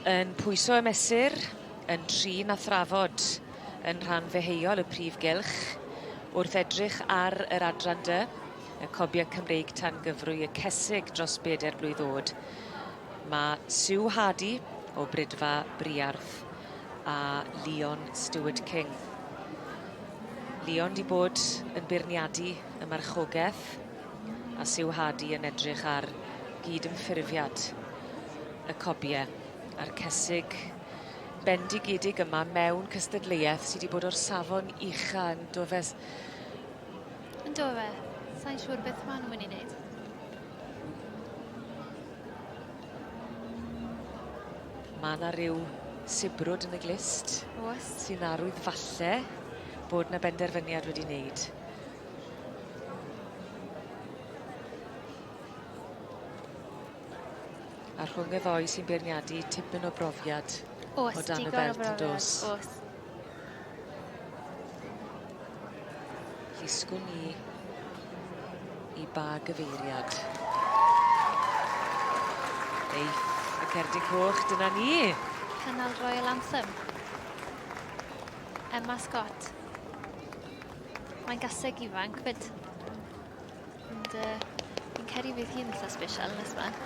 Yn pwyso a mesur, yn trin a thrafod yn rhan ddeheuol y prif gylch, wrth edrych ar yr adran dy, y cobiau Cymreig tan gyfrwy y cesig dros bedair blwydd o'd. Mae Sue Hardy o Bridfa Briarth a Leon Stewart King. Leon 'di bod yn beirniadu y marchogeth a Sue Hardy yn edrych ar gyd-ymffurfiad y cobie a'r cesig bendigedig yma mewn cystadleuaeth sy 'di bod o'r safon ucha yn do fe? Yn do fe? Sai'n siŵr beth ma' nhw'n myn' i neud. Ma' 'na ryw sibrwd yn y glust. Oes. Sy'n arwydd falle bod 'na benderfyniad wedi wneud. A rhwng y ddou sy'n beirniadu tipyn o brofiad. Oes, o dan y digon o belt brofiad, yndos? oes. Llusgwn ni i ba gyfeiriad. Eiff y cerdyn coch, dyna ni. Cynnal Royal Anthem. Emma Scott. Mae'n gaseg ifanc 'fyd. Ond uh, fi'n credu fydd hi'n eitha special nes mlaen.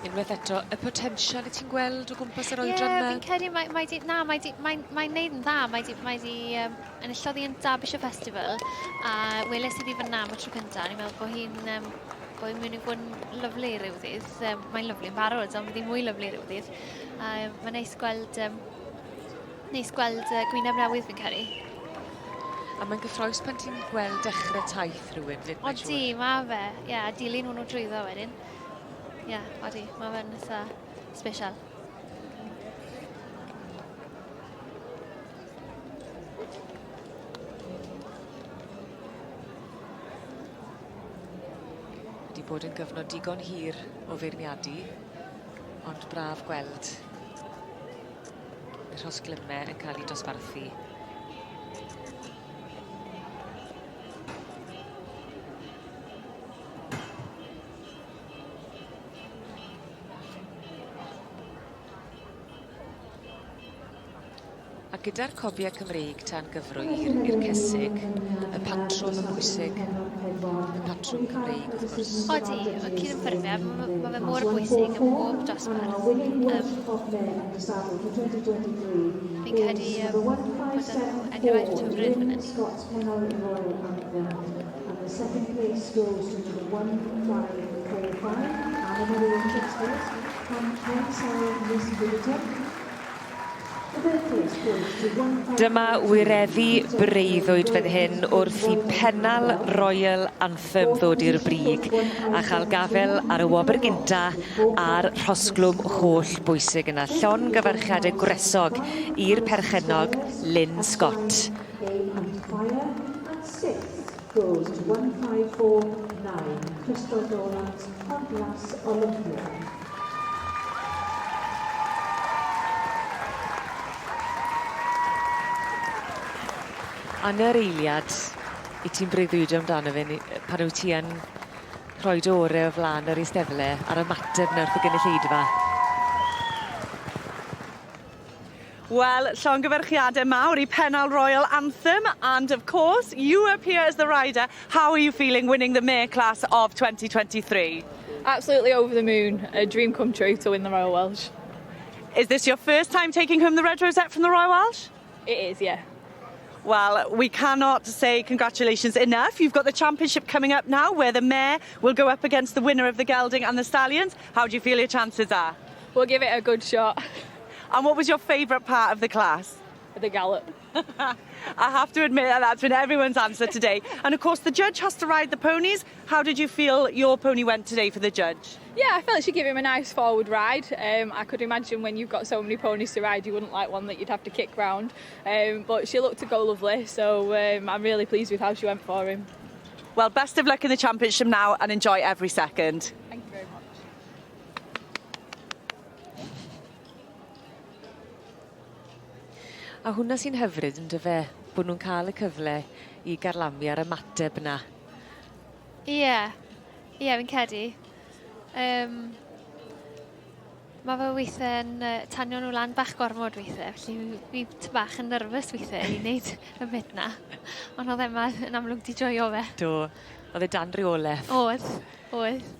Unwaith eto, y potensial i ti'n gweld o gwmpas yr oedran yma? Ie, fi'n credu mae, mae di, na, mae di, mae'n mae neud yn dda. Mae di, mae di um, enillodd hi yn Derbyshire Festival a weles i ddi fyna am y tro cyntaf. Ni'n meddwl bod hi'n um, bod hi'n mynd i fod yn lyflu rhyw ddydd. Um, mae'n lyflu yn barod, ond fydd hi'n mwy lyflu rhyw ddydd. A um, mae'n neis gweld um, Neis gweld uh, gwyneb newydd fi'n credu. A mae'n gyffroes pan ti'n gweld dechrau taith rhywun fyd, mae'n siŵr. Odi, mae fe. Ie, yeah, a dilyn hwnnw drwyddo wedyn. Ie, yeah, odi, mae fe'n eitha special. Wedi bod yn gyfnod digon hir o feirniadu, ond braf gweld y rhosglymau yn cael eu dosbarthu. A gyda'r cobiau Cymreig tan gyfrwy i'r i'r cesig, y patrwm yn bwysig, y patrwm Cymreig wrth gwrs. Odi, y cydymffurfiad, mae ma fe mor bwysig ym mhob dosbarth. Um, fi'n credu um, bod yn enghraifft hyfryd fan hyn. And the second place goes to number 1545, Anna Maria Chester from Kensal, Miss Middleton. Dyma wireddu breuddwyd fan hyn wrth i Pennal Royal Anthem ddod i'r brig a chael gafel ar y wobr gynta a'r rhosglwm holl bwysig yna. Llongyfarchiade gwresog i'r perchennog Lynn Scott. Goes to 1549, Crystal Dorland, Pont Olympia. A 'ny'r eiliad 'yt ti'n breuddwydio amdano fe ne' yy pan wyt ti yn rhoi dy ore o flan yr eisteddle a'r ymateb 'na wrth y gynulleidfa? Wel, llongyfarchiade mawr i Pennal Royal Anthem and of course you up here as the rider. How are you feeling winning the mare class of 2023? Absolutely over the moon. A dream come true to win the Royal Welsh. Is this your first time taking home the red rosette from the Royal Welsh? It is, yeah. Well, we cannot say congratulations enough. You've got the championship coming up now where the mare will go up against the winner of the gelding and the stallions. How do you feel your chances are? We'll give it a good shot. And what was your favourite part of the class? The gallop. I have to admit that that's been everyone's answer today. And of course, the judge has to ride the ponies. How did you feel your pony went today for the judge? Yeah, I felt she gave him a nice forward ride. Um, I could imagine when you've got so many ponies to ride, you wouldn't like one that you'd have to kick round. Um, but she looked to go lovely, so um, I'm really pleased with how she went for him. Well, best of luck in the championship now and enjoy every second. Thank you very much. A hwnna sy'n hyfryd yndyfe? Bo' nw'n ca'l y cyfle i garlamu a'r ymateb 'na. Ie. Ie fi'n credu. Yym. Ma' fe weithe'n yy tanio nhw lan bach gormod weithe felly fi ty bach yn nyrfys weithe i neud y bit 'na. Ond o'dd Emma yn amlwg 'di joio fe. Do. O'dd e dan reoleth. O'dd oedd.